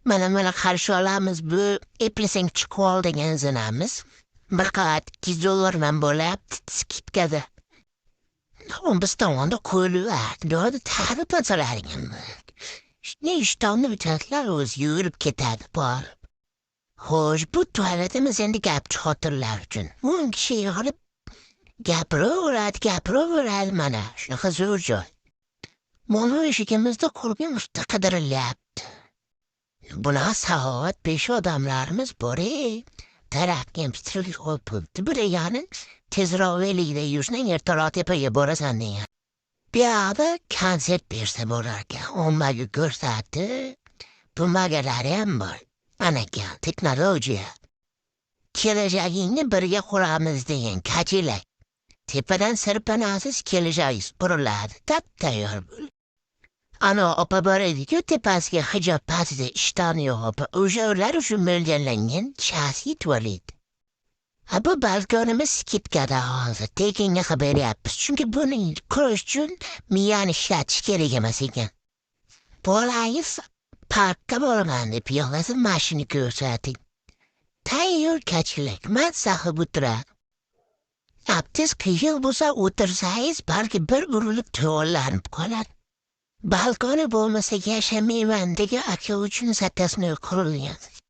Mana qarshi olamiz, bu eplasang chiqib ol degan zinamiz. Bir qavat 200 dollardan bo'lyapti скидка da. Biz tomonda qo'yiladi. Bu yerda ta'riflasalar. Ne ishtonni bitadilar, o'zi yugurib ketadi borib. Xo'sh, bu tualetimiz endi gapchi xotinlar uchun. 10 kishi yig'ilib gapiraveradi, gapiraveradi, mana shunaqa zo'r joy. Mana eshigimizda qurgan usta qidirilyapti. Bunaqa saxovat pesha odamlarimiz bor ey. Daraxtga ham qo'yib. Bu degani tezroq velikda yursang, ertaroq tepaga borasan degan. Bu yoqda konsert bersa bo'larkan, ommaga ko'rsatib, bumagalari ham bor. Ana ekan, texnologiya. Kelajagingni birga quramiz degan качели. Tepadan sirpanasiz, kelajagingiz quriladi. Tap tayyor bo'l. Ana opa bor edi-ku, tepasiga hijob, pastida ishtoni yo'q opa. O'sha ular uchun mo'ljallangan shaxsiy tualet. Ha, bu balkonimiz скидка da hozir. Tekinga qilib beryapmiz. Chunki buni qurish uchun miyani ishlatish kerak emas ekan. Bolangiz parkka boraman deb yig'lasa, mashina ko'rsating. Tayyor качели, mazza qilib o'tiradi. Abdest qiyin bo'lsa, o'tirsangiz, balki bir urilib to'g'irlanib qoladi. Balkoni bo'lmasa yashamayman degan aka uchun zatasini qurilgan.